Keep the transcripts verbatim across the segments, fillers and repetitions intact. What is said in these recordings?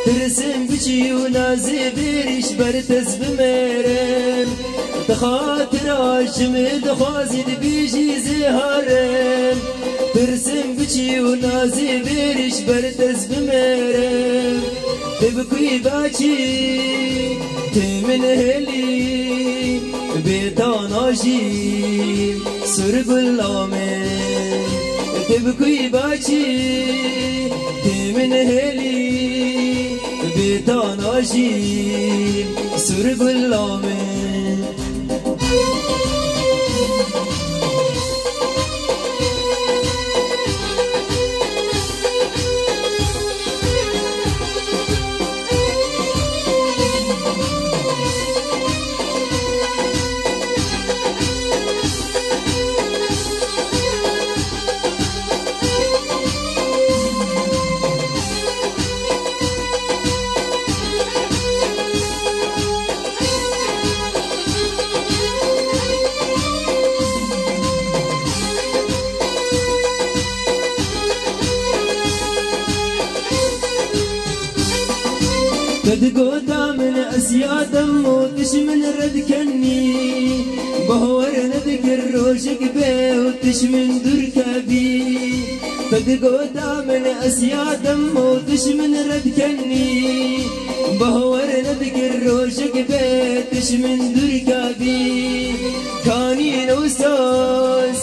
Tirsim biçî û nazê bêrîş ber tez bimerim. Di xatira ji min dixwazî dibîjî zêharim. Tirsim biçî û nazê bêrîş ber tez bimerim. Tê bi kû baçî, tê min hêlî. Bê tana jî sur gula min, tê bi kû baçî, tê min hêlî. Bê tana jî sur gula min. Te digota min ez yadem û tişt min red kenî. Bawer nedikir rojek be û tişt min dûr kebî. Te digota min ez yadem û tişt min red kenî. Bawer nedikir rojek be tişt min dûr kebî. Kanî newsas,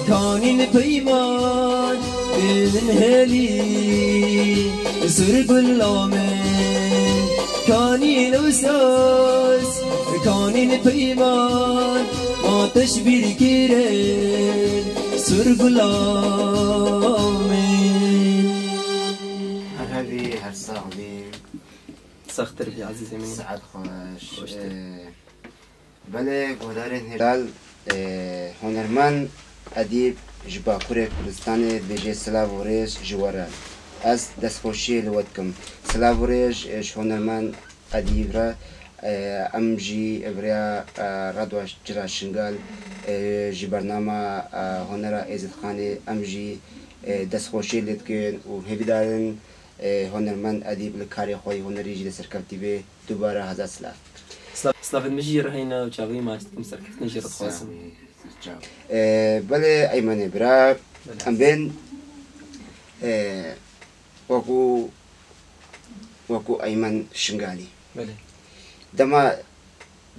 kanî peyman, ê min hêlî, sur gula min. Kanî newsas, kanî peyman, ma teşbîr kirin, sur gula min. Her hebî, her sax bî. Saxtir bî, ezîzê min. Saet xweş. Xweştir. Ee, Belê, guhdarên hêral, e, hunermend edîb ji Bakurê Kurdistanê dibêje silav û rêz ji we re. Ez destxweşiyê li we dikim. Silav û rêz, e, ji hunermend edîb re, e, em jî vêya, e, Radyo Cira Şingal, e, ji bernama, e, Hunera Êzidxanê em jî, e, destxweşiyê lê dikin û hêvîdar in, e, hunermend edîb li karê xwe yê hunerî jî li serkevtî bê. Dubare hezar silav. Silav, silavên min jî re heyne û çavê me dikim serkeftin jî re dixwazim. Sağ ol, sağ ol. E, belê Eymenê bira, belê, em bên, e, wekû, wekû Eymen Şingalî. Belê. Dema,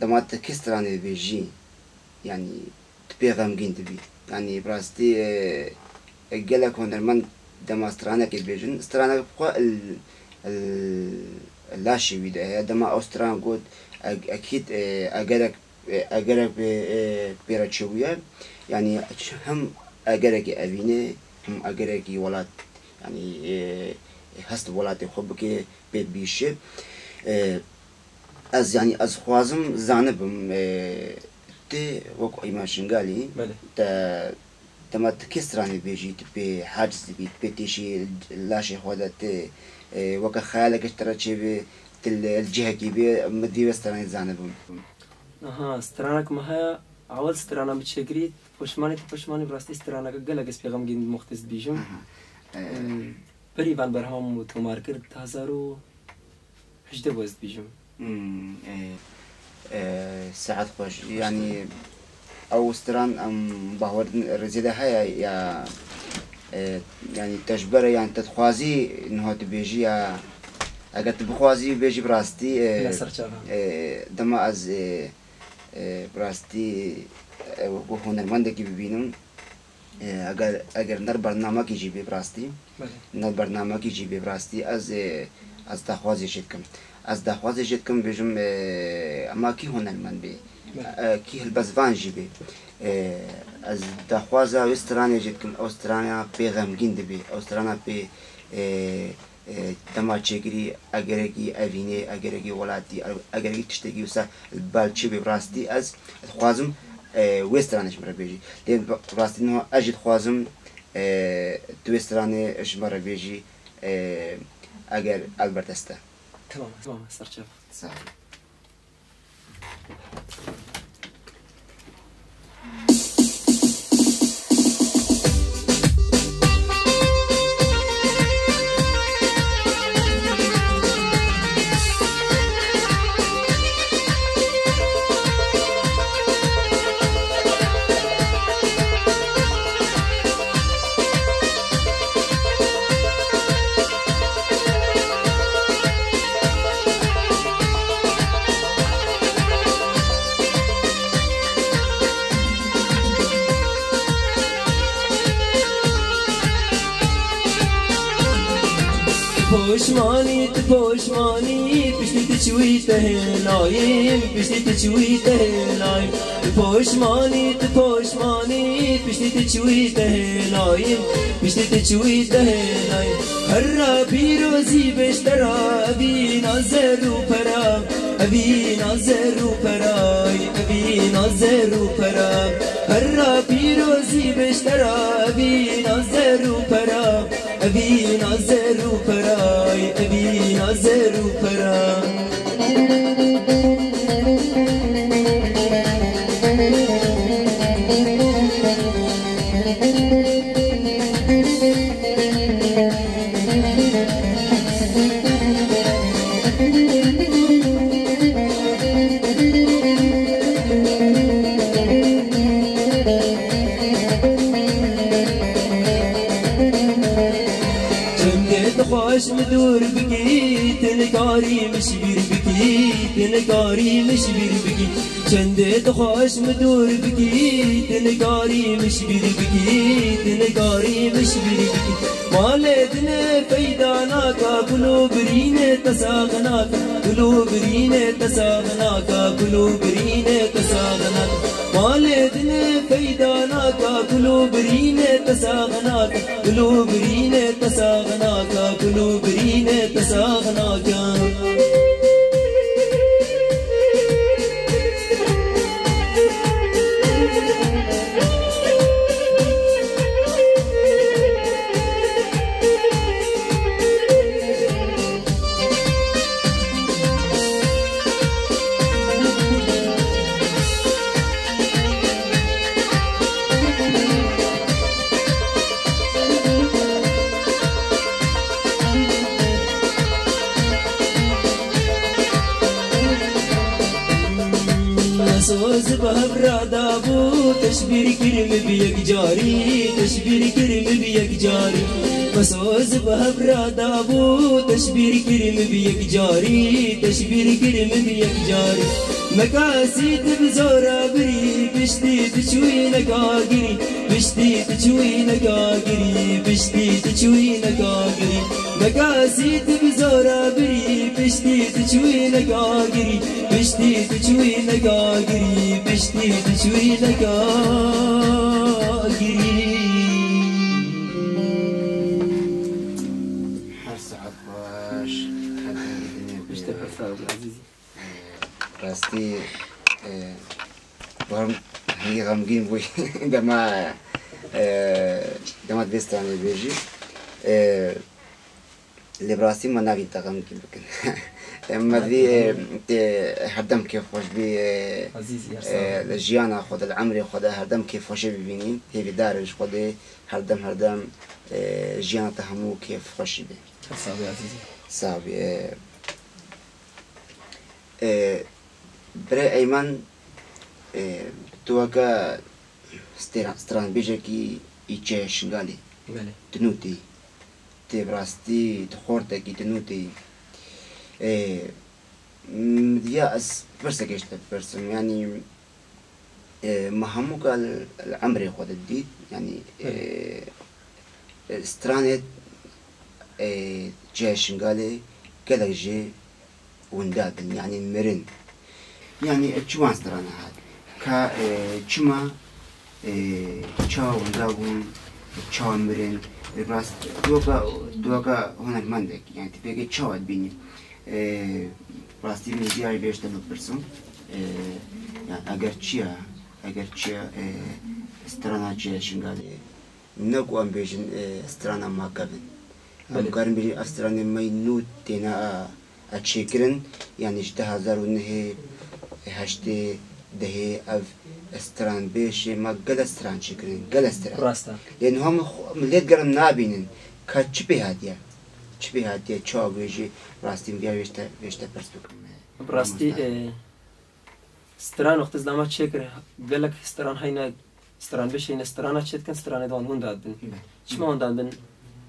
dema tu kê stranê dibêjî, yanî, tu pê xemgîn dibî. Yanî bi rastî, e, e, gelek hunermend dema stranekê dibêjin, stranek bi xwe il, il, il laşê wî de heye. Dema ew stran got, e, ekîd, e, egerek, e, egerek pê, e, pê re çêbûye. Yanî hem egerekî evîne, hem egerekî welat, yanî, e, hest welatê xwe bike, pê bîşe. E, Ez, yanî, ez xwazim zanibim, e, tu wek Eymen Şingalî, belê, te, dema tu kê stranê bêjî, tu pê haciz dibî, tu pê têşî laşê xwe de, tu, e, weke xeyaleke ji te re çêbê, tu li, li cihekî bê, min divê stranê zanibim. Aha, stranek me heye, ewil strana min çêkirî, poşmanê tu poşmanê bi rastî straneke gelek ez pê xemgîn muxtis dibîjim. Aha. E, Em, berî van berhemam û tomar kir, du hezar û hejdeh bo ez dibêjim. Hmm, e, e, saet xweş. Yanî ew stran em bawer din rêzê de heye ya, e, yanî te ji ber e, yanî te dixwazî niha tu bêjî ya, eger tu bixwazî bêjî bi rastî, e, hine ser çava, e, dema ez, e, e, bi rastî, e, wekî hunermendekî bibînim. E, eger, eger ner bernamekî jî bê bi rastî, belê, ner bernamekî jî bê bi rastî, ez, e, ez daxwazê jê dikim. Ez daxwazê jê dikim, bêjim, e, ema kî hunermend bê, belê, e, kî hilbestvan jî bê. E, ez daxwaza wê stranê jê dikim, ew strana pê xemgîn dibê, ew strana pê, e, e, dema çêkirî, egerekî evînê, egerekî welatî, egerekî tiştekî wisa li bal çi bê, bi rastî ez dixwazim, e, wê stranê ji min re bêjî. Lê bi rastî niha ez jî dixwazim, e, tu wê stranê ji min re bêjî, e, eger elbert dest e. Tamam, tamam, serçe. Sağ ol. Poşmanî tu poşmanî, piştî tu çûyî te hêlayîm, piştî tu çûyî te hêlayîm. Tu poşmanî tu poşmanî, piştî tu çûyî te hêlayîm, piştî tu çûyî te hêlayîm. Herra pîrozî beştera, evîna zer û pera, evîna zer û peray, evîna zer û pera. Herra pîrozî beştera, evîna zer û pera. Evîna zer û peray, evîna zer û pera. Çendê tu xweş min dûr bikî, tu nikarî min ji bîr bikî, tu nikarî min ji bîr bikî. Çendê tu xweş min dûr bikî, tu nikarî min ji bîr bikî, tu nikarî min ji bîr bikî. Malê din ê feyda naka, gul û birînê te sax naka, gul û birînê te sax naka, gul û birînê te sax naka. Malê din ê feyda naka, gul û birînê te sax naka, gul û birînê te sax naka, gul û birînê te sax naka. Soz bi hev re dabû, teşbîr kir min bi yek carî, teşbîr kir min bi yek carî. Me soz bi hev re dabû, teşbîr kir min bi yek carî, teşbîr kir min bi yek carî. Me kasî tu bi zora birî, piştî tu çûyî neka girî, piştî tu çûyî neka girî, piştî tu çûyî neka girî. Me kasî tu bi zora birî, piştî tu çûyî neka girî, piştî tu çûyî neka girî, piştî tu çûyî neka girî. Her saet xweş, her dengê dinê bê. Piştî her saet, Ezîzî. Rastî, e, barim hingî xemgîn bû dema, e, dema vê stranê bêjî. E, lê bi rastî me navîn te xemgîn bikin. Em me vî, e, te herdem kêfxweş bî, e, Ezîzî, her e, saet. Li jiyana xwe de, li emrê xwe de herdem kêfxweşê bibînîn. Hêvîdar in ji Xwedê herdem, herdem, e, jiyana te hemû kêfxweşî bê. Her saet, Ezîzî. Sax bî, e, E, Birê Eyman, e, tu weke stêra-, stranbêjekî î çe Şingalê. Belê. Tu nûtî. Tê bi rastî tu xortekî, tu nûtî. E, m-, ya ez pirseke ji te bipirsim. Yanî, e, me hemûka li, li emrê xwe de dît. Yanî, e, Belê. e, stranê, e, çe Şingalê gelek jê winda bin, yanî mirin. Yanî çi wan strana hat? Ka, e, çima, e, çawa winda bûn, çawa mirin? E, rast, tu weka, tu weka hunermendek, yanî tu pêkê çawa dibînî? E, rastî min diya bêjte bipirsim. E, yanî eger çiya, eger çiya, e, strana çi Şingalê? Ne ku em bêjin, e, strana ma kevin. Em Belê. karin bêjin ev stranê me nû têne a, a çêkirin, yanî ji du hezar û nehê, heştê, dehê ev stranbêjê me gele stran çêkirin, gele stran. Rast e. Lê niha min xwe, millet gerim nabînin ka çi pê hatiye. Çi pê hatiye, çawa bêjî, rastî min viya vêşte, vêşte pirs bikim. Bi rastî, Mamoste. e, Stran wextê zilama çêkir, gelek stran heyne, stranbêj heyne, strana çêdikin, stranê de wan winda dibin. Belê. Çima winda dibin?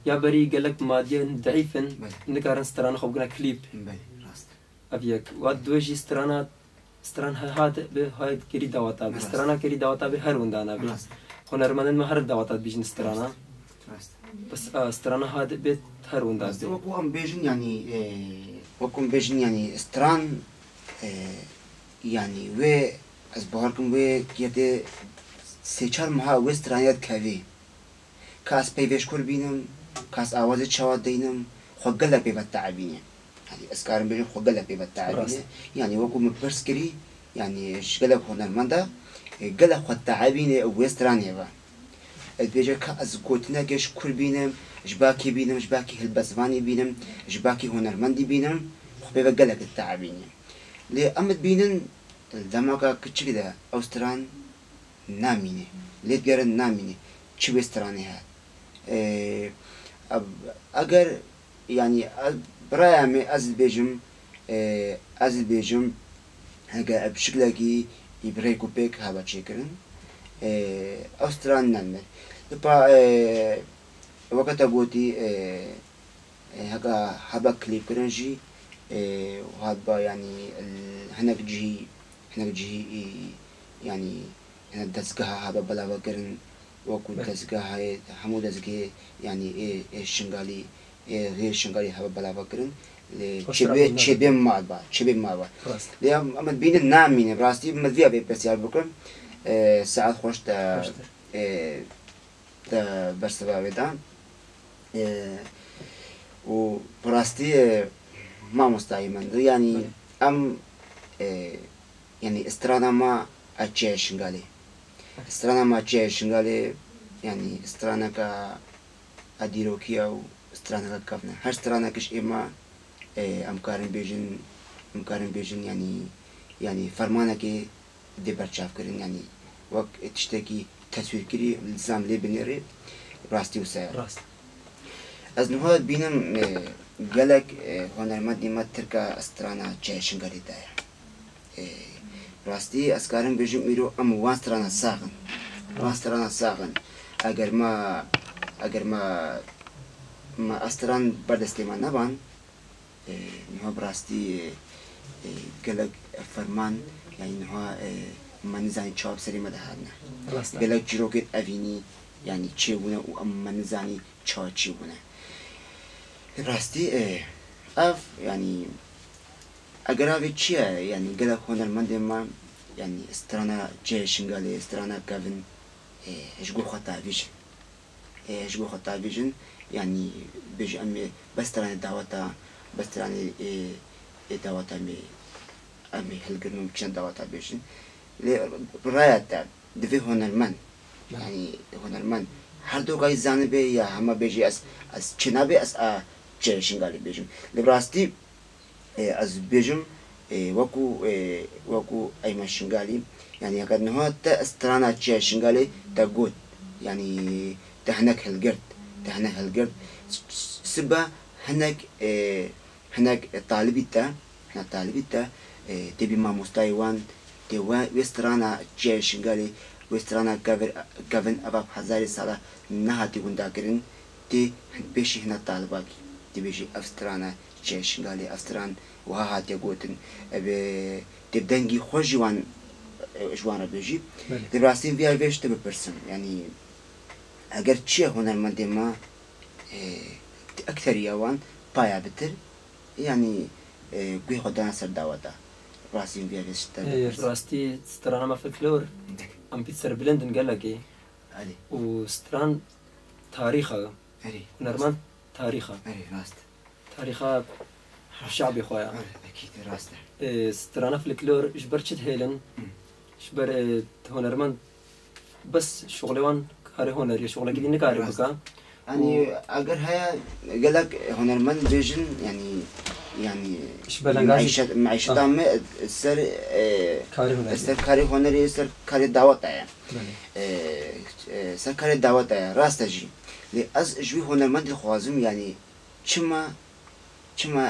Ya berî gelek madiyên deîf in, Belê. nikarin strana xwe bigine klîp. Belê, rast. Ev yek. Wa duwê jî strana, stran he hat bi hayê kirî dawata bi. Rast. Strana kirî dawata bi her winda nabe. Rast. Hunermendên me her dawata dibîjin strana. Rast. Rast. Bes, e, strana ha dibêt her winda. Bes, dibê. Wekû em bêjin, yanî, e, wekû em bêjin, yanî, stran, e, yanî, wê, ez bawer kim wê girtê sê çar meha wê stranê dikevî. Ka ez peyvê ji kur bînim, ka ez awazê çawa deynim, xwe gelek pê ve teebîne. Yanî, ez karim bêjim, xwe gelek pê ve teebîne. Rast. Yanî, wekû min pirs kirî, yanî, ji gelek hunermenda, e, gelek xwe teebîne wê stranê ve. Ez dibêje ka ez gotineke ji kur bînim, ji bakî bînim, ji bakî hilbestvanî bînim, ji bakî hunermendî bînim, xwe pê ve gelek diteebîne. Lê em dibînin, demaka kiçik de ew stran namîne. Lê digere namîne. Çi wê stranê he? Ee, ab-, eger, yanî, ez, bi raya me ez dibêjim, ee, ez dibêjim, heke ev şiklekî î bi rêk û pêk hebe çêkirin, ee, ew stran nemir. Dipa, ee, weke te gotî, ee, E, heka hebe klîpkirin jî, e, hatba, yanî, l-, hinek cihî, hinek cihî, e, yanî, hinek dezgeha hebe belave kirin, wekû Belê. dezgehayê, hemû dezgehê, yanî, ê, ê Şingalî, ê, xêr Şingalî hebe belave kirin. Lê Xweştir çêbê, Abdullah. çêbê maba, çêbê maba. Rast. Lê em, em dibînin namîne, bi rastî min viya vê pirsiyar bikim. E, saet xweş te, Xweştir. e, te bersiva wê da. E, û bi rastî, e, mamostayê min di, yanî Belê. em, e, yanî strana ma a çiya Şingalê. Strana ma çiya Şingalê, yanî straneka a dîrokiya û straneka kevn e. Her stranekî ji êma, e, em karin bêjin, em karin bêjin, yanî, yanî fermanekê dê berçavkirin, yanî wek tiştekî teswîrkirî, lizam lê binêrê, rastî wisa ye. Rast. Ez niha dibînim, e, gelek, e, hunermendê me tirka strana çiya Şingalê daye. E, rastî ez karim bêjim îro em wan strana sax in. Wan strana sax in. Eger me, eger me, me stran ber destê me neban, E, niha bi rastî, e, e, gelek ferman, yanî niha, e, me nizanî çawa bi serê me de hatine. Rast e. Gelek çîrokê evînî, yanî çêbûne û em me nizanî çawa çêbûne. Bi rastî, e, ev, yanî, eger avê çi ye, yanî gelek hunermendên me, yanî strana çiya Şingalê, strana kevn, e, ji gor xwe tavîjin. E, ji bo xwe tavîjin, yanî bêjî em ê bes stranê daweta, bes stranê, e, ê daweta em ê, em ê hilgirin û biçin daweta bêjin. Lê bi raya te, divê hunermend, Belê. yanî hunermend her du gayî zanibe ya hema bêjî ez, ez çi nabe ez a çiya Şingalê bêjim. Lê bi rastî, E, ez dibêjim, e, wekû, e, wekû Eymen Şingalî, yanî heke niha te strana çiya Şingalê te got, yanî te hinek hilgirt, te hinek hilgirt, s-, s-, sibe hinek, e, hinek talibî te, hinek talibî te, e, tê bî mamostayê wan, tê we, wê strana çiya Şingalê, wê strana kevir-, kevin eva bi hezarê sala nehatî windakirin, tê hin-, pêşî hina talibakî. Dibêjî ev strana çiya Şingalê, ev stran wiha hatiye gotin. Ev, e, tê bi dengî xwe ji wan, e, ji wan re bêjî. Belê. Dê bi rastî viya vê ji te bipirsim. Yanî eger çiya hunermendê me, e, di ekteriya wan paya bitir, yanî, e, guhê xwe dana ser daweta. Rastî viya vê ji te Ê, bipirsim. Rastî strana me folklor, em pît serbilind in gelekê. Erê. Û stran tarîxa. Erê. Hunermend tarîxa. Erê, rast. Tarîxa şabê xwe ya. Erê, ekîd, rast e. Ê, strana folklor ji ber çi dihêlin? Hı. Ji ber, ê, hunermend bes şoxlê wan karê hunerî, şoxlekî dî nikare Rast. bike. Yanî, Û eger heye gelek hunermend bêjin, yanî, yanî Ji belengazî meîşet, meîşeta Ah. me ser, e, Karê hunerî. ser karê hunerî, ser karê daweta ye. Belê. E, e, ser karê daweta ye, rast e jî. Lê ez ji wî hunermendê dixwazim, yanî çima, çima